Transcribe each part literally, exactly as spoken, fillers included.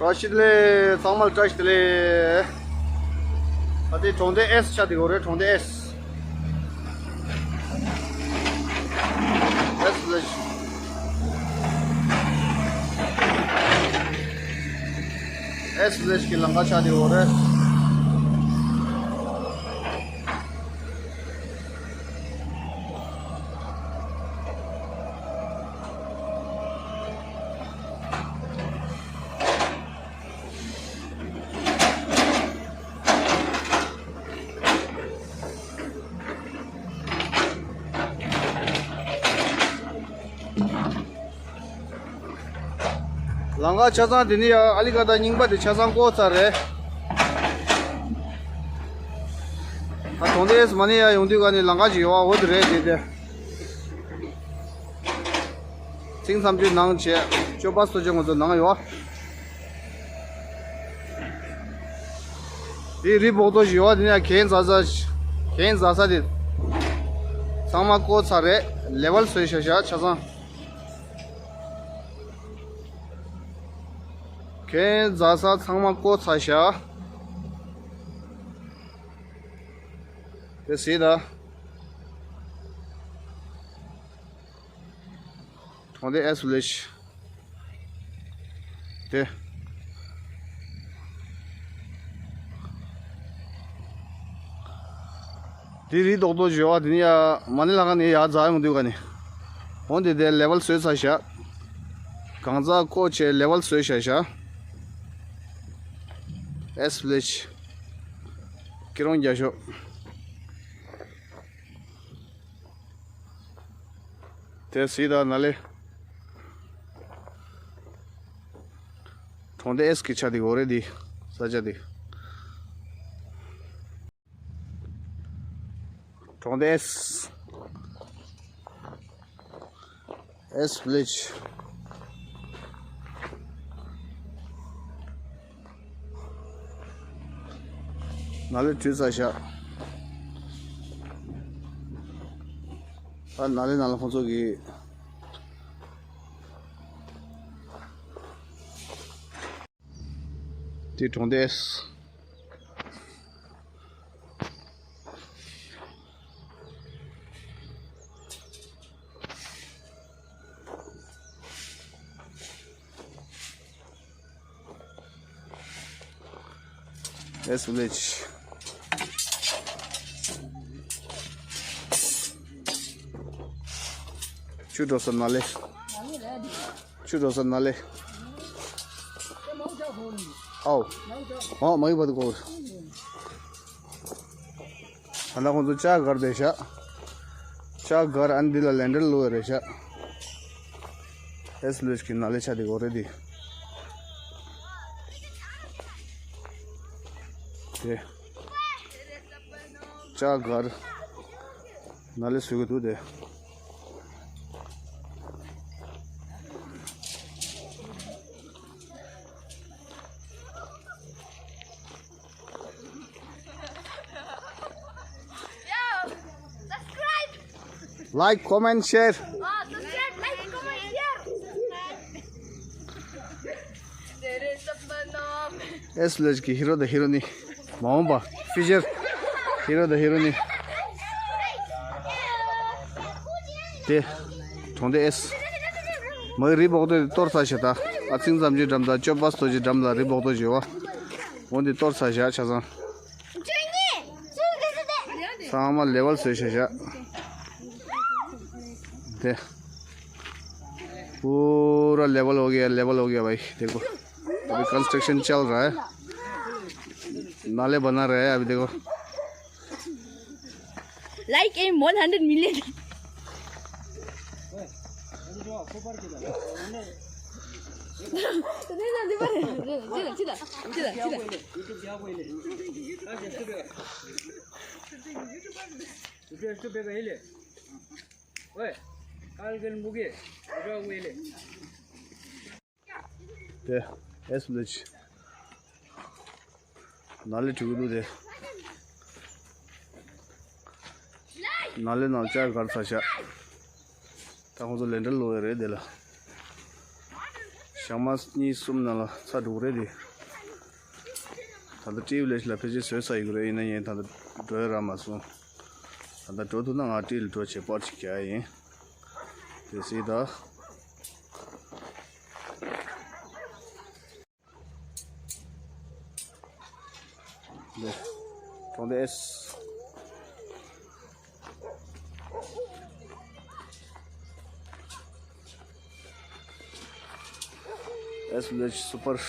བཀྲ་ཤིས་བདེ་ལེགས། ཚང་མ་ལ་བཀྲ་ཤིས་བདེ་ལེགས། ད་ལྟའི་གྲོང་སྡེ་ཨེས་ཆགས་བསྡད་ཡོད་རེད། གྲོང་སྡེ་ཨེས། ཨེས་བི་ལེ་ཇི། ཨེས་བི་ལེ་ཇི་གི་ལམ་ཁ་ཆགས་བསྡད་ཡོད་རེད། ལམ་ཁ་ཆ་ཚང་དེ་ནི་ཡ་ཨ་ལི་ཀ་ད་རྙིང་པ་དེ་ཆ་ཚང་བཀོག་ཚར་རེད། ད་གྲོང་སྡེ་ཨེས་མ་ནི་ཡ་ཡོང་དུས་ག་ནི་ལམ་ཁ་ཅིག་ཡོད་པ་འོ་དེ་རེད་དེ་དེ། ཚིང་མཚམས་ཅིག་ནང་བྱས་ཅོ་པ་སོ་ཅོ་ང་ཚོ་ནང་ཡོད། དེ་རི་བོག་ཏོ་ཞིག་ཡོད་པ་དེ་ནས་གན་ཟ་ས་གན་ཟ་ས་དེ་ཚང་མ་བཀོག་ཚར་རེད། ལེ་ཝལ་བཟོས་ཤག་ཤག་ཆ་ཚང་། གན་ཟ་ས་ཚང་མ་བཀོག་ཚར་ཤག་དེ་སྲིད་ད། གྲོང་སྡེ་ཨེས་བི་ལེ་ཇི། དེ། དེ་རི་རྡོག་རྡོག་བཞོ་བ་དེ་ནི་ཡ་མ་ཎི་ལ་ཁ་ནས་ཡར་འཛེགས་ཡོང་དུས་ག་ནི། འོན་ཏེ་དེ་ལེ་ཝལ་བཟོས་ཚར་ཤག་གང་ཟག་བཀོག་བྱས་ལེ་ཝལ་བཟོས་བཞག་ཤག་ཨེས་བི་ལེ་ཇི། སྐྱིད་རོང་རྒྱ་ཤོག་དེ་སྲིད་ད་ནཱ་ལེ། གྲོང་སྡེ་ཨེས་གི་ཆ་དེ་འོ་རེད་དེ། ས་ཆ་དེ། གྲོང་སྡེ་ཨེས། ཨེས་བི་ལེ་ཇི། ནཱ་ལེ་བྲིས་ཚར་ཤག་ཨ་ནཱ་ལེ་ནཱ་ལེ་ཁོང་ཚོ་གི། དེ་གྲོང་སྡེ་ཨེས། ཨེས་བི་ལེ་ཇི། ཆུ་འགྲོ་ས་ནཱ་ལེ། ཆུ་འགྲོ་ས་ནཱ་ལེ། ཨའོ། ཨོ་མ་ཡིན་པ་དུ་གོ། ད་ལྟ་ཁོང་ཚོ་ལྕགས་སྒར་བསྡད་ཤག་ལྕགས་སྒར་ཨ་ནི་འདི་ལ་ལན་ཌར་བླུགས་ཡ་རེད་ཤག་ཨེས་བི་ལེ་ཇི་གི་ནཱ་ལེ་ཆ་དེ་གོ་རེད་དེ། དེ། ལྕགས་སྒར་ནཱ་ལེ་བཟོ་གི་འདུག་དེ། Yo, subscribe. Like, comment, share. Ah, subscribe, like, comment, share. There is a banana. ཨེས་བི་ལེ་ཇི་གི་ཧི་རོ་དང་ཧི་རོ་ནི། མ་འོངས་པ་ཕིའུ་ཅར་ཧི་རོ་དང་ཧི་རོ་ནི། དེ། གྲོང་སྡེ་ཨེས། མ་གི་རི་བོག་ཏོ་དེ་གཏོར་ཚར་ཤག་ད། ཨ་ཚིང་ཙམ་གྱི་འགྲམ་དང་ཅོ་པ་སྟོ་གྱི་འགྲམ་ལ་རི་བོག་ཏོ་བྱེད་བ། འོ་འདི་གཏོར་ཚར་ཤག་ཆ་ཚང་། ཚང་མ་ལེ་ཝལ་བཟོས་ཤག་ཤག་དེ། पूरा लेवल हो गया, लेवल हो गया भाई। देखो, अभी कंस्ट्रक्शन चल रहा है। नाले बना रहे हैं अभी, देखो। Like aim one hundred million. དེ། ཨེས་བི་ལེ་ཇི། ནཱ་ལེ་བྲིས་ཀྱི་འདུག་དེ། ནཱ་ལེ་ནང་ལྕགས་སྒར་ཚར་ཤག་ད་ཁོང་ཚོ་ལེན་ཌར་བླུགས་ཡ་རེད་དེ་ལ། ཞག་མ་གཉིས་གསུམ་ནང་ལ་ཚར་འགྲོ་གི་རེད་དེ། ད་ལྟ་ཏྲི་ཝི་ལེ་ཇི་ལ་ཕལ་ཆེར་བཟོས་ཚར་ཡོད་ཀྱི་རེད། ཡིན་ན་ཡིན་ད་ལྟ་འགྲོ་ཡ་རག་མ་སོང་། ད་ལྟ་འགྲོ་ཐུབ་ན་ང་ཏྲི་ལ་འགྲོ་བྱས་པར་ཅིག་རྒྱག་ཡ་ཡིན། དེ་སྲིད་ད། གྲོང་སྡེ་ཨེས། ཨེས་ཝི་ལེ་ཇི་སུ་པར།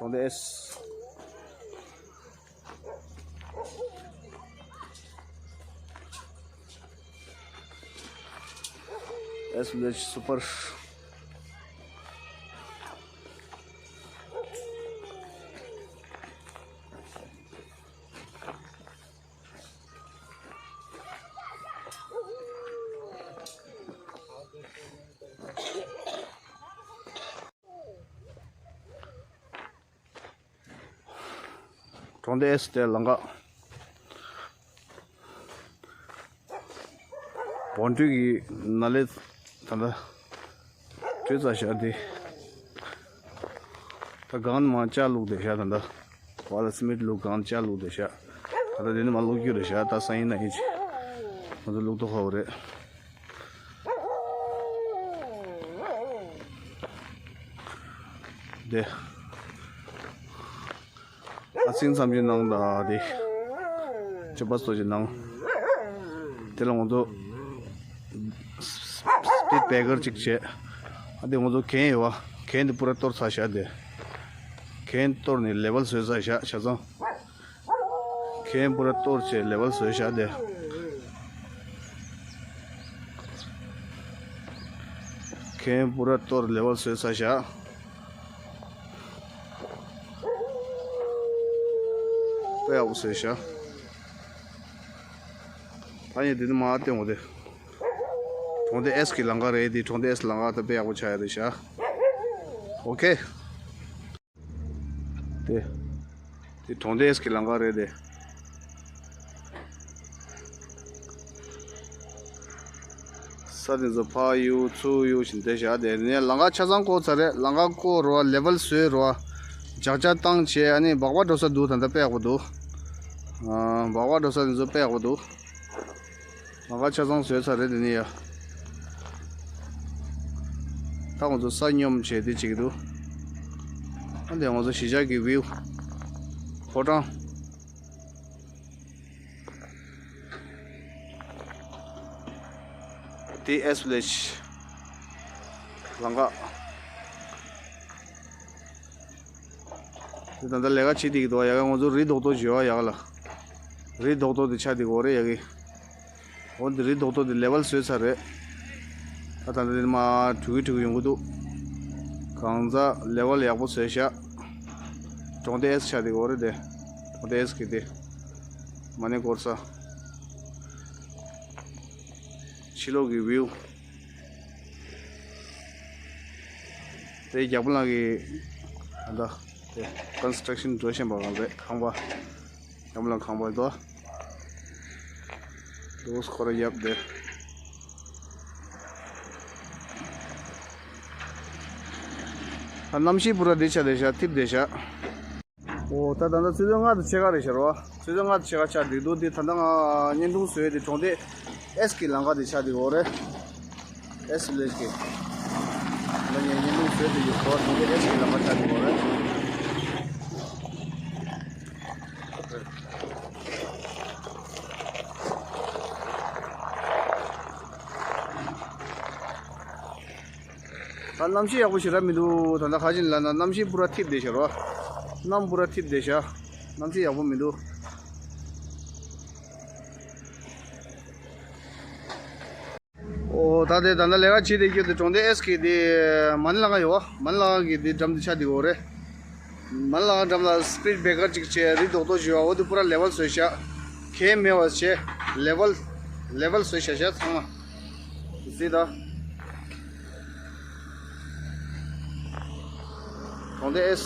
གྲོང་སྡེ་ཨེས། ཨེས་ཝི་ལེ་ཇི་སུ་པར། གྲོང་སྡེ་ཨེས་དེ་ལམ་ཁ། བོན་ཁྲུས་ཀྱི་ནང་ལས་ད་ལྟ་བྲོས་ཚར་ཤག་དེ། ད་གང་མ་ལྕགས་བླུགས་བསྡད་ཤག་ད་ལྟ་བ་ལ་སི་མིད་བླུགས་གང་ལྕགས་བླུགས་བསྡད་ཤག་ད་ལྟ་དེ་ནི་མ་བླུགས་རྒྱུ་རེད་ཤག་ད་སང་ཉིན་ན་ཡིན་ཅི་ང་ཚོ་བླུགས་ཐུབ་ཁག་པོ་རེད། དེ། ཨ་སིང་མཚམས་ཀྱི་ནང་དང་དེ། ཆོས་པ་སོགས་ཀྱི་ནང་། དེ་ལ་ང་ཚོ་སྤིཌ་བེ་ཀར་ཅིག་བྱས། ཨ་དེ་ང་ཚོ་གན་ཡོད་བ། གན་དེ་པུ་ར་གཏོར་ཚར་ཤག་དེ། གན་གཏོར་ནས་ལེ་ཝལ་བཟོས་ཚར་ཤག་ཆ་ཚང་། གན་པུ་ར་གཏོར་བྱས་ལེ་ཝལ་བཟོས་ཤག་དེ། གན་པུ་ར་གཏོར་ལེ་ཝལ་བཟོས་ཚར་ཤག་དཔེ་ཡག་པོ་བཟོས་ཤག་ད་ཡིན་དེ་ནི་མ་བསྟན་འོ་དེ། གྲོང་སྡེ་ཨེས་ཀྱི་ལམ་ཁ་རེད་དེ། གྲོང་སྡེ་ཨེས་ལམ་ཁ་ད་དཔེ་ཡག་པོ་ཆགས་ཡ་རེད་ཤག་ཨོ་ཁེ། དེ། དེ་གྲོང་སྡེ་ཨེས་ཀྱི་ལམ་ཁ་རེད་དེ། ས་དེ་ཚོ་ཕར་གཡུག་ཚུར་གཡུག་བཞིན་བསྡད་བཞག་དེ་ནས་ལམ་ཁ་ཆ་ཚང་བསྐོར་ཚར་རེད། ལམ་ཁ་བསྐོར་རོ། ལེ་ཝལ་བཟོས་རོ། ལྕགས་ལྕགས་བཏང་བྱས་ཨ་ནི་སྦག་སྦག་འགྲོ་ས་འདུག་ད་ལྟ་དཔེ་ཡག་པོ་འདུག་ཨ། སྦག་སྦག་འགྲོ་ས་དེ་ཚོ་དཔེ་ཡག་པོ་འདུག་ལམ་ཁ་ཆ་ཚང་བཟོས་ཚར་རེད་དེ་ནས་ཡ། ད་ང་ཚོ་ས་སྙོམས་བྱས་དེ་བྱེད་ཀྱི་འདུག་ཨ་འདི་ང་ཚོ་གཞིས་ཆགས་ཀྱི་བིའུ། ཕོ་བྲང་། དེ་ཨེས་ཝི་ལེ་ཇི་ལམ་ཁ། དེ་ད་ལྟ་ལས་ཀ་བྱེད་བསྡད་ཀྱི་འདུག་ཡ་གི་ང་ཚོ་རི་རྡོག་རྡོག་བྱེད་བ་ཡག་ལ། རི་རྡོག་རྡོག་དེ་ཆགས་བསྡད་ཀྱི་ཡོད་རེད་ཡ་གི། འོ་འདི་རི་རྡོག་རྡོག་དེ་ལེ་ཝལ་བཟོས་ཚར་རེད། ད་ད་ལྟ་དེ་མ་གྲུ་གུ་གྲུ་གུ་ཡོང་གི་འདུག་གང་ཚ་ལེ་ཝལ་ཡག་པོ་བཟོས་ཤག་གྲོང་སྡེ་ཨེས་ཆགས་བསྡད་ཀྱི་ཡོད་རེད་དེ། གྲོང་སྡེ་ཨེས་གི་དེ། མ་ཎི་སྐོར་ས། ཕྱི་ལོགས་ཀྱི་བིའུ། དེ་རྒྱ་པ་ལགས་ཀྱི་ད་ལྟ་དེ་ཀོན་སི་ཊྲག་ཤན་འགྲོ་བཞིན་པ་གང་རེད་ཁང་པ། རྒྱ་པ་ལགས་ཁང་པ་དོ། དུས་ཁོ་ར་ཡབ་དེ། ད་གནམ་གཤིས་པུ་ར་འདི་ཆ་དེ་ཤ་ཐིབས་དེ་ཤ། ཨོ་ད་ད་ལྟ་ཆུ་ཚོད་ལྔ་དང་ཕྱེད་ཀ་རེད་ཤག་རོ། ཆུ་ཚོད་ལྔ་དང་ཕྱེད་ཀ་ཆགས་འགྲིག་འདུག་འདི་ད་ལྟ་ང་བརྙན་ཐུང་བཟོས་ཏེ་གྲོང་སྡེ་ཨེས་ཀྱི་ལམ་ཁ་དེ་ཆགས་འདུག་ཨོ་རེད། ཨེས་ཝི་ལེ་ཇི་གི། ང་ངས་བརྙན་ཐུང་བཟོས་ཏེ་ཡོད་རོ། གྲོང་སྡེ་ཨེས་ཀྱི་ལམ་ཁ་ཆགས་འདུག་ཨོ་རེད། ད་གནམ་གཤིས་ཡག་པོ་ཞེ་དྲག་མི་འདུག་ད་ལྟ་ཁ་ཅིག་ལ་ན་གནམ་གཤིས་པུ་ར་ཐིབས་བསྡད་ཤག་རོ། གནམ་པུ་ར་ཐིབས་བསྡད་ཤག་གནམ་གཤིས་ཡག་པོ་མི་འདུག་ཨོ་ད་དེ་ད་ལྟ་ལས་ཀ་བྱེད་བསྡད་རྒྱུ་དེ་གྲོང་སྡེ་ཨེས་ཀྱི་དེ་མ་ཎི་ལམ་ཁ་ཡོད་བ། མ་ཎི་ལམ་ཁ་གི་དེ་འགྲམ་དེ་ཆགས་བསྡད་ཡོད་རེད། མ་ཎི་ལམ་ཁ་འགྲམ་ལ་སྤིཌ་བེ་ཀར་ཅིག་བྱས་རི་རྡོག་རྡོག་བྱས་པ་འོ་དེ་པུ་ར་ལེ་ཝལ་བཟོས་ཤག་གན་མེད་པ་བྱས་ལེ་ཝལ། ལེ་ཝལ་བཟོས་བཞག་བཞག་ཚང་མ། གཟིགས་དང་། གྲོང་སྡེ་ཨེས།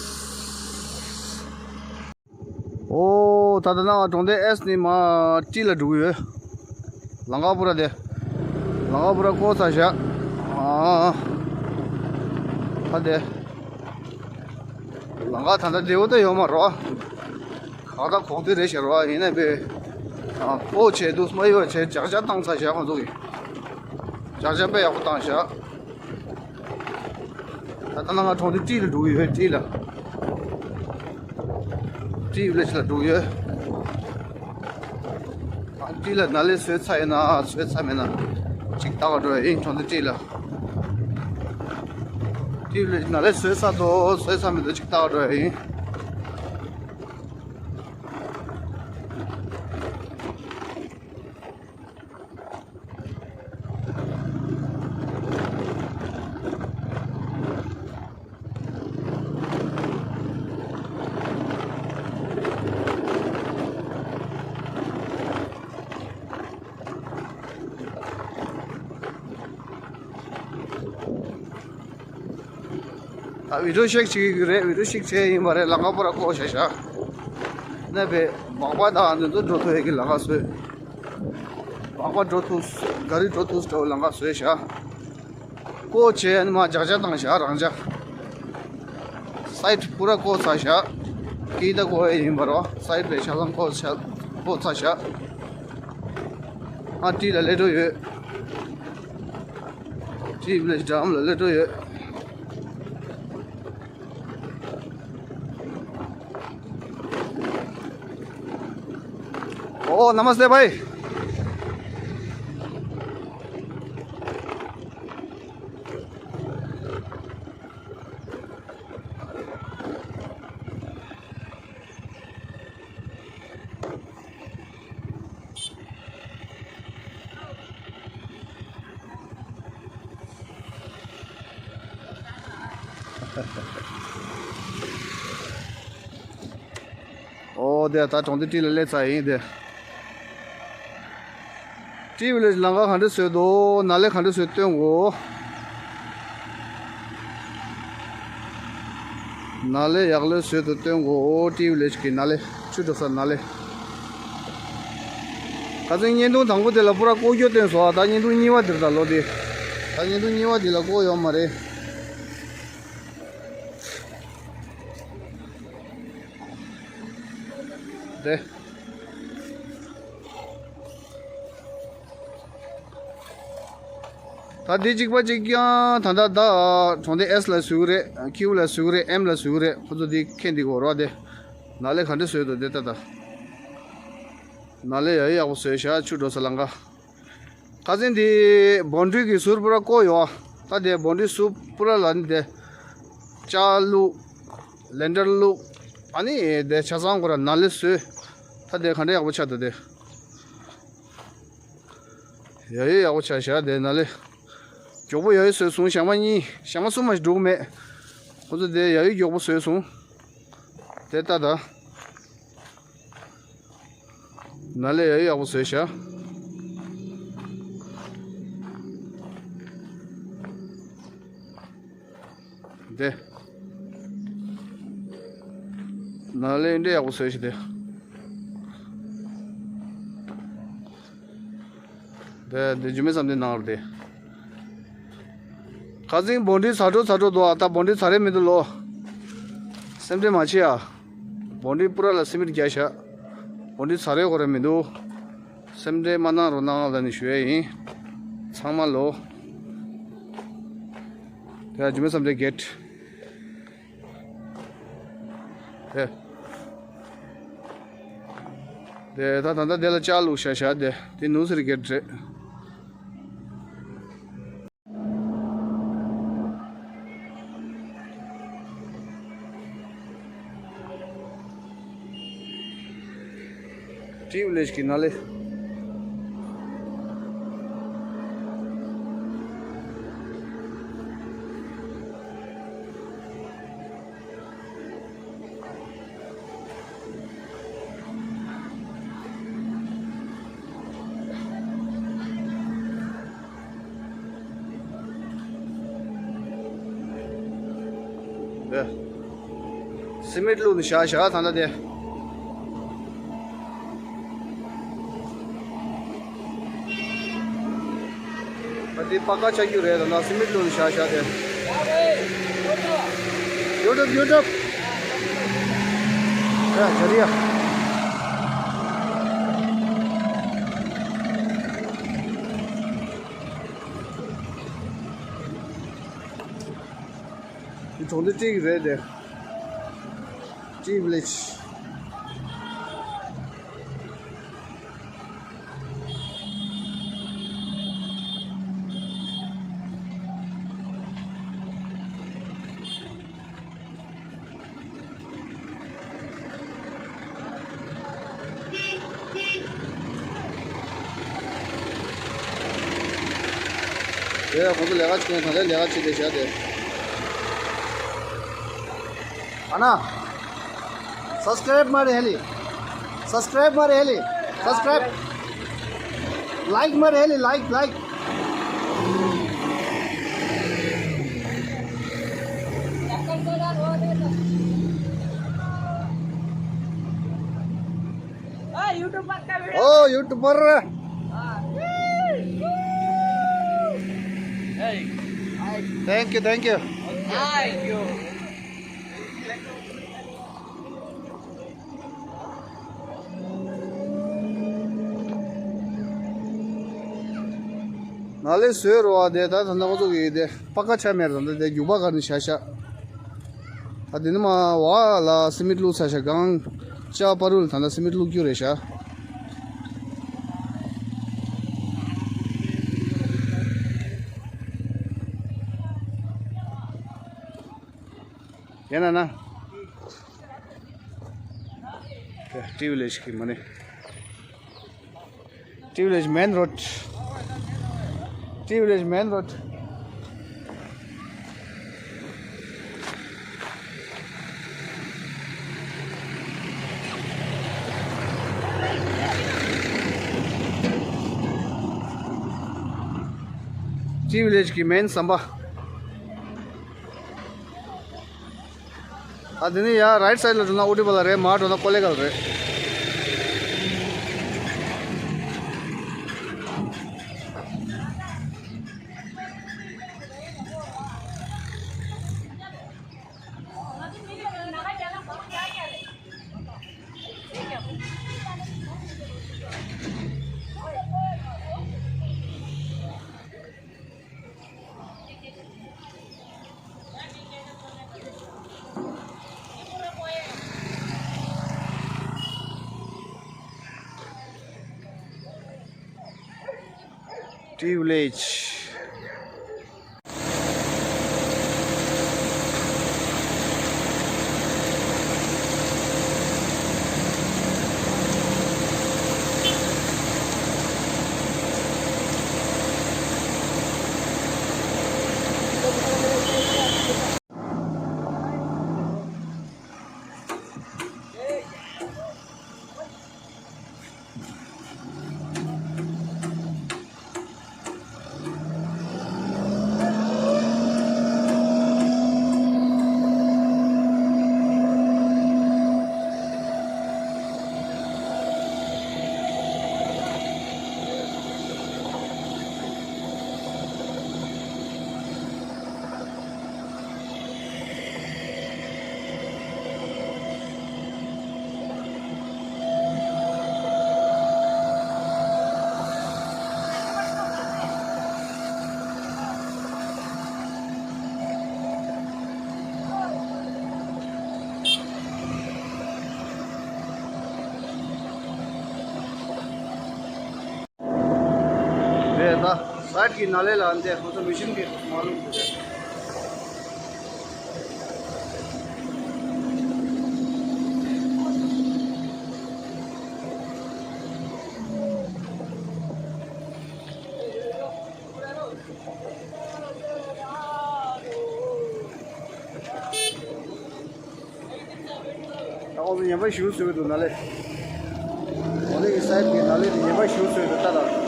ཨོ། ད་ལྟ་ནང་གྲོང་སྡེ་ཨེས་ནས་མར་ཊི་ལ་འགྲོ་གི་ཡོད། ལམ་ཁ་པུ་ར་དེ། ལམ་ཁ་པུ་ར་བསྐོར་ཚར་བཞག་ཨ། ད་དེ། ལམ་ཁ་ད་ལྟ་བདེ་པོ་ད་ཡོད་མ་རེད། གང་ལྟར་གོག་ཐུག་རེད་ཤག་རེད་པ། ཡིན་ནའི་པས། ཨ། སྤོ་བྱས་འདུག་མ་ཡོད་བྱས་ཅག་ཅག་བཏང་ཚར་བཞག་ཁོང་ཚོ་གིས། ཅག་ཅག་དཔེ་ཡག་པོ་བཏང་བཞག་ད་ལྟ་ང་གྲོང་སྡེ་ཊི་ལ་འགྲོ་གི་ཡོད། ཊི་ལ། ཊི་ཝི་ལེ་ཇི་ལ་འགྲོ་གི་ཡོད། ཨ། ཊི་ལ་ནཱ་ལེནྡྲ་བཟོས་ཚར་ཡིན་ན་བཟོས་ཚར་མེད་ན་ཅིག་ལྟ་ག་འགྲོ་ཡ་ཡིན། གྲོང་སྡེ་ཊི་ལ། ཊི་ཝི་ལེ་ཇི་ནཱ་ལེནྡྲ་བཟོས་ཚར་འདུག་བཟོས་ཚར་མེད་འདུག་ཅིག་ལྟ་ག་འགྲོ་ཡ་ཡིན། ད་བི་ཌིའོ་ཤེག་བྱེད་ཀྱི་རེད། བི་ཌིའོ་ཤེག་བྱས་ཡིན་པ་རེད། ལམ་ཁ་པུ་ར་བསྐོར་བཞག་བཞག་ནས་པས་སྦག་སྦག་དང་འདི་ཚོ་འགྲོ་ཐུབ་ཡས་ཀྱི་ལམ་ཁ་བཟོས། སྦག་སྦག་འགྲོ་ཐུབ། ག་རི་འགྲོ་ཐུབ་འདྲ་བོ་ལམ་ཁ་བཟོས་བཞག་བསྐོར་བྱས་ནས་མར་ཅག་ཅག་བཏང་བཞག་རང་ཅག་སའིཌ་པུ་ར་བསྐོར་ཚར་བཞག་ཀི་ད་བསྐོར་ཡས་ཡིན་པ་རེད། སའིཌ་པའི་ཤར་ལམ་བསྐོར་བཞག་བསྐོར་ཚར་བཞག་ཨ། ཊི་ལ་སླེབས་འགྲོ་ཡོད། ཊི་ཝི་ལེ་ཇི་ཌམ་ལ་སླེབས་འགྲོ་ཡོད། ཨོ། ནམ་སྟེ་བྷའི། ཨོ། དེ་ད་གྲོང་སྡེ་ཊི་ལ་སླེབས་ཚར་ཡིན་དེ། ཊི་ཝི་ལེ་ཇི་ལམ་ཁ་ག་འདྲ་བཟོས་འདུག་ནཱ་ལེནྡྲ་ག་འདྲ་བཟོས་སྟོན་དགོས། ནཱ་ལེནྡྲ་ཡག་ལོས་བཟོས་འདུག་སྟོན་དགོས། ཊི་ཝི་ལེ་ཇི་གི་ནཱ་ལེནྡྲ། ཆུ་འགྲོ་ས་ནཱ་ལེནྡྲ། ཁ་སང་བརྙན་ཐུང་དང་པོ་དེ་ལ་པུ་ར་བསྐོར་རྒྱུ་སྟོན་སོང་། ད་བརྙན་ཐུང་གཉིས་པ་དེར་ད་ལོ་དེ། ད་བརྙན་ཐུང་གཉིས་པ་དེ་ལ་བསྐོར་ཡོད་མ་རེད། དེ། ད་འདི་གཅིག་པ་གཅིག་རྐྱང་ད་ལྟ་ད་གྲོང་སྡེ་ཨེས་ལ་བཟོས་ཀྱི་རེད། ཀིའུ་ལ་བཟོས་ཀྱི་རེད། ཨེམ་ལ་བཟོས་ཀྱི་རེད། ཁོ་ཚོ་འདི་ཁྱེད་འདི་གོ་རོགས་དེ། ནཱ་ལེནྡྲ་ག་འདྲ་བཟོས་འདུག་དེ་ལྟ་ད། ནཱ་ལེནྡྲ་ཡག་ཡག་པོ་བཟོས་ཤག་ཆུ་འགྲོ་ས་ལམ་ཁ། ཁ་སང་འདི་བོན་ཌི་རི་གི་ཟུར་པུ་ར་བསྐོར་ཡོད། ད་དེ་བོན་ཌི་རི་ཟུར་པུ་ར་ལ་ནི་དེ། ལྕགས་བླུགས། ལེན་ཌར་བླུགས། ཨ་ནི་དེ་ཆ་ཚང་ཁོ་ར་ནཱ་ལེནྡྲ་བཟོས། ད་དེ་ག་འདྲ་ཡག་པོ་ཆགས་འདུག་དེ། ཡ་ཡོད་ཡག་པོ་ཆགས་ཤག་དེ་ནཱ་ལེནྡྲ། མགྱོགས་པོ་ཡ་ཡོད་བཟོས་སོང་། ཞག་མ་གཉིས་ཞག་མ་གསུམ་མ་ཞིག་འགྲོ་གི་མེད། ཁོ་ཚོ་དེ་ཡ་ཡོད་མགྱོགས་པོ་བཟོས་སོང་། དེ་ལྟ་ད། ནཱ་ལེནྡྲ་ཡ་ཡོད་ཡག་པོ་བཟོས་ཤག་དེ། ནཱ་ལེནྡྲ་ཡག་པོ་བཟོས་ཤག་དེ། དེ་དེ་རྒྱུ་མེད་བསམ་དེ་ནང་རུ་དེ། ཁ་སང་བོན་ཌི་རི་ཚ་དྲོ་ཚ་དྲོ་འདུག་ཨ། ད་བོན་ཌི་རི་ཚ་རེ་མི་འདུག་ལོ། སེམས་ཁྲལ་མ་བྱེད་ཨ། བོན་ཌི་རི་པུ་ར་ལ་སི་མིན་ཊི་བརྒྱབ་ཤག་བོན་ཌི་རི་ཚ་རེ་ཁོ་རེ་མི་འདུག་སེམས་ཁྲལ་མ་གནང་རོགས་གནང་ལབ་ནས་ཞུ་ཡ་ཡིན། ཚང་མ་ལོ། དེ་ཨ་རྒྱུ་མེད་བསམ་དེ་གེ་ཊི། དེ། དེ་ད་ད་ལྟ་དེ་ལ་ལྕགས་བླུགས་ཤག་ཤག་དེ་དེ་ནུ་སི་རི་གེ་ཊི་རེད། ཊི་ཝི་ལེ་ཇི་གི་ནཱ་ལེནྡྲ། སི་མེད་བླུགས་ནས་བཞག་བཞག་ད་ལྟ་དེ། ད་འདི་པ་ཀ་ཆགས་རྒྱུ་རེད། ད་ལྟ་སི་མེད་བླུགས་ནས་བཞག་བཞག་དེ། ཡུ་ཊུབ་ཡུ་ཊུབ། ཨ་ཇ་རི་ཡ། འདི་གྲོང་སྡེ་སྤྲེལ་གྱི་རེད་དེ། Tea Village། དེ་ཡང་ཁོང་ཚོ་ལས་ཀ་བྱེད་མཁན་གང་འདྲ་ལས་ཀ་བྱེད་བསྡད་བཞག་དེ། ཨ་ན། སབ་སི་ཀ་རེབ་མ་རེད་ཧེ་ལི། སབ་སི་ཀ་རེབ་མ་རེད་ཧེ་ལི། སབ་སི་ཀ་རེབ། ལའིཀ་མ་རེད་ཧེ་ལི། ལའིཀ་ལའིཀ། ཨོ་ཡུ་ཊུབ་པར། Thank you, thank you. ནཱ་ལེནྡྲ་བཟོས་རོ་བ་དེ་ད་ད་ནང་ཚོ་གི་དེ་པ་ཀ་ཆགས་མེད་རེད། ད་དེ་རྒྱུག་པ་ག་ནས་བཞག་བཞག་ད་དེ་ནི་མ་བ་ལ་སི་མེད་བླུགས་ཚར་ཤག་གང་ཅག་པ་རུལ་ད་ལྟ་སི་མེད་བླུགས་རྒྱུ་རེད་ཤག་ཡིན་ན་ན། ཏི་ཝི་ལེཇ་གི་མ་ནི། ཏི་ཝི་ལེཇ་མེན་རོཌ། ཏི་ཝི་ལེཇ་མེན་རོཌ། ཏི་ཝི་ལེཇ་གི་མེན་ཟམ་པ། ཨ་དེ་ནས་ཡ་རའིཊ་སའིཌ་ལ་འགྲོ་ན་ཨུ་ཏི་པ་ལ་རེད། མར་འགྲོ་ན་ཀོ་ལེ་གལ་རེད། Tea Village. རེད་ད། སའིཌ་གི་ནང་ལས་ལ་འདི་ཁོ་ཚོ་མི་ཤིན་གི་མ་ལུག་རེད། ད་ཁོང་ཚོ་ཉན་པ་ཞུ་ཟེར་བའི་འདུག་ནཱ་ལེ། ཨོ་ལེ་གི་སའིཌ་གི་ནཱ་ལེ་དེ་ཉན་པ་ཞུ་ཟེར་བའི་འདུག་ད་ལ།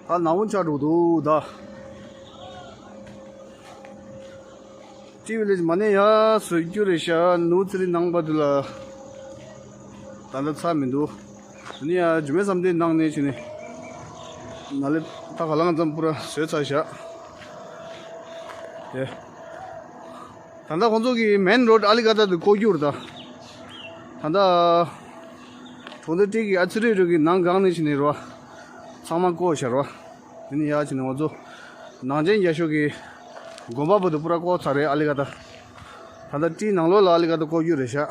ད་ནག་པོ་ཆགས་འགྲོ་འདུག་ད། ཊི་ཝི་ལེཇ་མ་ནས་ཡར་བཟོ་རྒྱུ་རེད་ཤག་ནུབ་ཚེ་རིང་ནང་པ་དུ་ལ། ད་ལྟ་ཚར་མི་འདུག་དེ་ནས་ཡར་ཇུ་མེ་བསམ་གཏན་ནང་ནས་བྱས་ནས། ནཱ་ལེ་ད་ག་ལང་ཙམ་པུ་ར་བཟོས་ཚར་ཤག་དེ། ད་ལྟ་ཁོང་ཚོ་གི་མེན་རོ་ཌི་ཨ་ལི་ཀ་ཏ་དུ་བསྐོར་རྒྱུ་རེད་ད། ད་ལྟ། གྲོང་སྡེ་ཊི་གི་ཨ་ཚི་རི་རུ་གི་ནང་སྒང་ནས་བྱས་ནས་རོ། ཚང་མ་བསྐོར་ཤག་རོ། དེ་ནས་ཡར་བྱས་ནས་ང་ཚོ། ནང་ཆེན་རྒྱ་ཤོག་གི་དགོན་པ་བར་དུ་པུ་ར་བསྐོར་ཚར་རེད་ཨ་ལི་ཀ་ཏ། ད་ལྟ་ཊི་ནང་ལོགས་ལ་ཨ་ལི་ཀ་ཏ་བསྐོར་རྒྱུ་རེད་ཤག་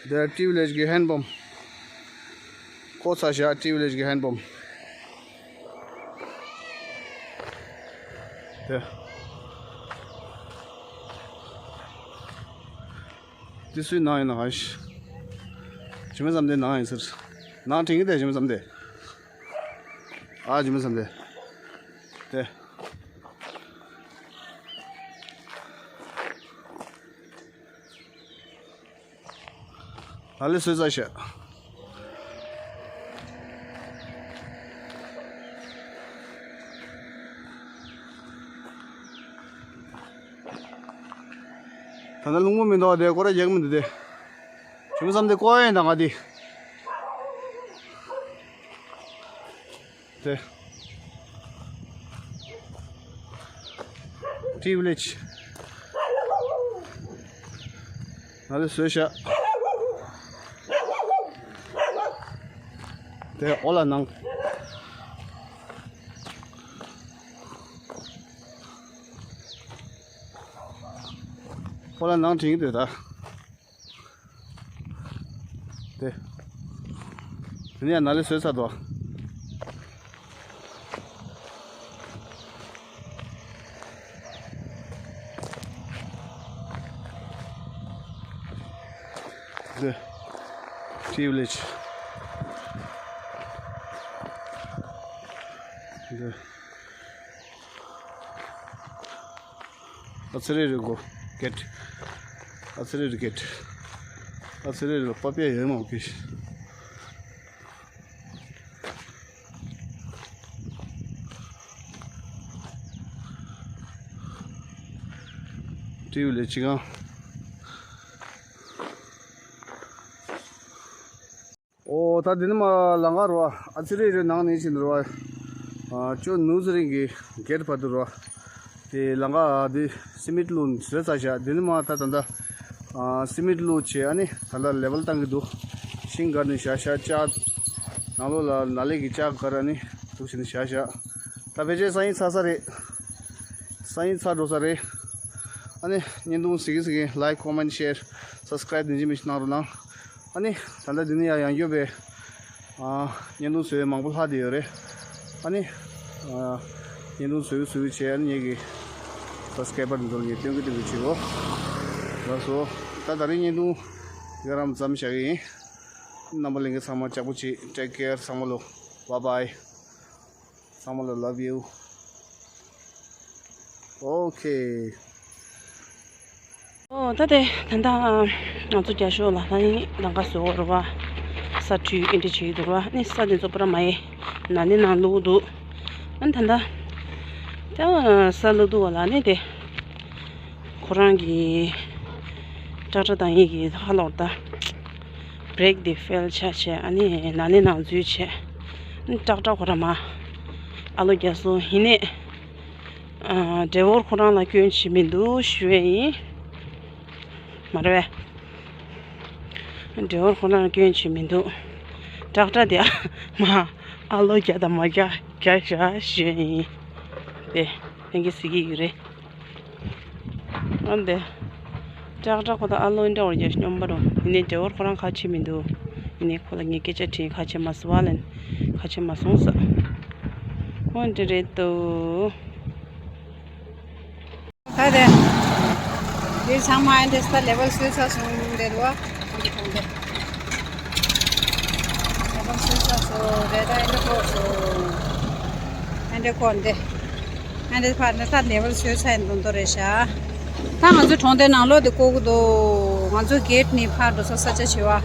འདིར་ཊི་ཝི་ལེཇ་གི་ཧེན་པམ། བསྐོར་ཚར་ཤག་ཊི་ཝི་ལེཇ་གི་ཧེན་པམ། དེ། དེ་སུའི་ནང་ཡིན་ན་ཧ་ཤི། ཇུ་མེ་བསམ་གཏན་ནང་ཡིན་ཟེར། ནང་དྲན་གི་དེ་ཇུ་མེ་བསམ་གཏན། ཨ་ཇུ་མེ་བསམ་གཏན། དེ། ད་ལེ་སོས་ས་ཤ། ད་ལྟ་རླུང་བུ་མི་འདུག་དེ་སྐོར་ར་རྒྱག་མི་འདུག་དེ། ཇུ་མེ་བསམ་གཏན་བསྐོར་ཡིན་ད་ང་དེ། དེ། ཊི་ཝི་ལེཇ། ང་ལ་བཟོས་ཤག་དེ་ཨོ་ལ་ནང་། ཨོ་ལ་ནང་དྲིན་གྱི་འདུག་ད། དེ། དེ་ནས་ནཱ་ལེ་བཟོས་ཚར་དོ། དེ། ཊི་ཝི་ལེཇ། དེ། ཨ་ཚེ་རེ་རེ་གོ་གེ་ཊི། ཨ་ཚེ་རེ་རེ་གེ་ཊི། ཨ་ཚེ་རེ་རེ་པ་པ་ཡ་ཡོད་མ་གི། ཊི་ཝི་ལེ་ཅི་གང་། ཨོ་ད་འདི་ནི་མ་ལང་ཀ་རུ་བ་ཨ་ཙི་རེ་རེ་ནང་ནས་ཕྱིན་རུ་བ། ཨ་ཅོ་ནུ་ཟི་རིང་གི་གེ་ཊི་བར་དུ་རུ་བ། དེ་ལང་ཀ་འདི་སི་མིད་ལུ་བཟོས་ཚར་བཞག་འདི་ནི་མ་ད་ད་ད། ཨ་སི་མིད་ལུ་བྱས་ཨ་ནི་ད་ད་ལེ་ཝལ་བཏང་གི་འདུག་ཤིང་སྒར་ནས་བཞག་བཞག་ལྕགས། ནང་ལོགས་ལ་ནཱ་ལེ་གི་ལྕགས་སྒར་ཨ་ནི་འདུག་བྱས་ནས་བཞག་བཞག་ད་ཕལ་ཆེར་སང་ཉིན་ཚར་ས་རེད། སང་ཉིན་ཚར་འགྲོ་ས་རེད། ཨ་ནི་བརྙན་ཐུང་གཟིགས་གི་གཟིགས་གི་ལའིཀ་ཀོ་མེན་ཤེར་སབ་སི་ཀ་རའིབ་དེ་འཇིགས་མེད་ཞིག་གནང་རོགས་གནང་། ཨ་ནི་ད་ལྟ་འདི་ནས་ཡང་ཡང་སྐྱོད་པའི་ཨ་བརྙན་ཐུང་བཟོས་མང་པོ་ལྷག་བསྡད་ཡོད་རེད། ཨ་ནི་ཨ་བརྙན་ཐུང་བཟོས་བཟོས་བྱས་ཨ་ནི་ངེད་ཀྱི་སབ་སི་ཀ་རའི་བར་འདི་ཚོ་ལ་ངས་སྟོན་གི་སྟོན་གི་བྱེད་གོ་ལགས་སོ། ད་ད་རིང་བརྙན་ཐུང་ཡོད་རམ་ཙམ་བཞག་གི་ཡིན། རྣམ་པ་ལྷན་རྒྱས་ཚང་མ་ལྕགས་པོ་བྱེད། Take care ཚང་མ་ལོ། Bye bye. ཚང་མ་ལ་love you. Okay. ཨོ་ད་དེ་ད་ལྟ་ང་ཚོ་རྒྱ་ཤོག་ལ་ལ་ནི་ལང་ཀ་བཟོ་བ་རུ་བ། ས་འཐུས་ཨེ་འདྲ་བྱེད་ཀྱི་འདུག་ར་ནི་ས་དེ་ཚོ་པུ་ར་མ་ཡེ་ན་ནི་ནང་བླུག་འདུག་ཨ་ནི་ད་ལྟ་ད་ས་བླུག་འདུག་བ་ལ་ནི་དེ་ཁོ་རང་གི་ཀྲག་ཀྲ་བཏང་ཡས་ཀྱི་ཧ་ལོར་ད་བྷི་རེག་དེ་ཕེལ་ཆགས་བྱས་ཨ་ནི་ན་ནི་ནང་འཛུལ་བྱས་ཨ་ནི་ཀྲག་ཀྲ་ཁོ་ར་མ་ཨ་ལོ་རྒྱ་སོ་ཡིན་ནས། ཨ་ཌྲའི་ཝར་ཁོ་རང་ལ་སྐྱོན་བྱེད་མི་འདུག་ཞུ་ཡས་ཡིན། མ་རེད་པས། ཌྲའི་ཝར་ཁོ་རང་ལ་སྐྱོན་བྱེད་མི་འདུག་ཀྲག་ཀྲ་དེ་མ་ཨ་ལོ་རྒྱ་དང་མ་རྒྱ་རྒྱ་བཞག་ཞུ་ཡས་ཡིན། དེ་ལྷན་རྒྱས་གཟིགས་ཀྱི་ཡོད་རེད། ཨ་འདི། ཀྲག་ཀྲག་ཁོ་ད་ཨ་ལོ་འདྲ་བར་རྒྱ་སྙོམས་པ་རུ་ཡིན་ནས་ཌྲའི་ཝར་ཁོ་རང་ཁ་ཕྱེ་མི་འདུག་ཡིན་ནས་ཁོ་ལ་ངས་སྐད་ཆ་དྲིས། ཁ་ཕྱེ་མ་སོང་བ་ལན། ཁ་ཕྱེ་མ་སོང་ས། འོ་འདི་རེད་དོ། ད་དེ། འདི་ཚང་མ་ཨེ་འདྲས་ད་ལེ་ཝལ་སོས་ཚར་སོང་རེད་བ། ཁོང་གི་ཁོང་དེ། ལེ་ཝལ་སོས་ཚར་སོང་རེད། ད་ཨེ་འདྲས་ཁོ་སོང་། ཨེ་འདྲས་ཁོ་འདི། ཨེ་འདྲས་ཕར་འདི་ད་ལེ་ཝལ་སོས་ཚར་ཡིན་མདོག་མདོག་རེད་ཤག་ད་ང་ཚོ་གྲོང་སྡེ་ནང་ལོགས་དེ་བསྐོར་གི་འདུག་ང་ཚོ་གེ་ཊི་ནས་ཕར་འགྲོ་ས་ས་ཆ་བྱེད་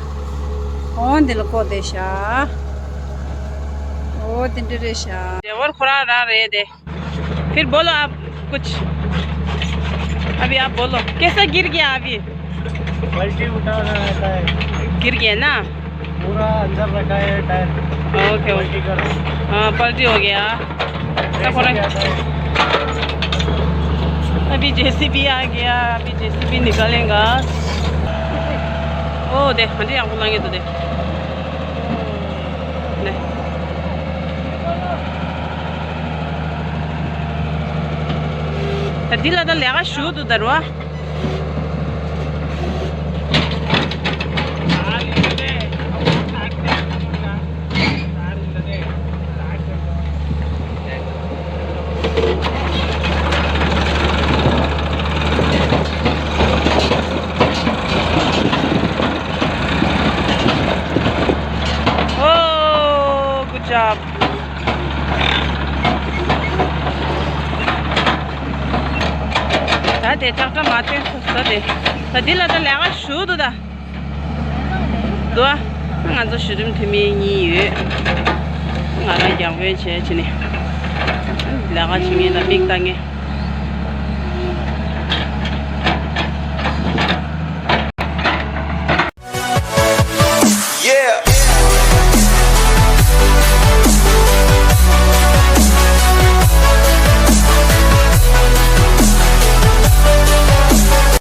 བ། འོ་འདི་ལ་བཀོད་དེ་ཤ། འོ་དེ་འདྲ་རེད་ཤ། དེ་བར་ཁོ་རང་རང་རེད་དེ། फिर बोलो आप कुछ। अभी आप बोलो, कैसा गिर गया अभी? पलटी उठाना रहता है। गिर गया ना? पूरा अंदर रखा है टायर। Okay, okay. पलटी करो। हाँ, पलटी हो गया। ऐसे क्या था? अभी जेसीबी आ गया, अभी जेसीबी निकालेगा। ओ, देख, हाँ जी, आपको लाएंगे तो देख। ད་འདི་ལ་ད་ལས་ཀ་ཞུ་འདུག་ད་རོ། Oh, good job. ད་དེ་ཏག་ཏག་མ་བཏོན་ཐུབ་ས་དེ། ད་འདི་ལ་ད་ལས་ཀ་ཞུ་འདུག་ད། འདུག་ཨ། ང་ཚོ་གཞི་རིམ་འཐུས་མི་གཉིས་ཡོད། ང་རང་རྒྱང་འཕེན་བྱས་བྱས་ནས་ལས་ཀ་བྱེད་མཁན་ལ་མིག་ལྟ་མཁན།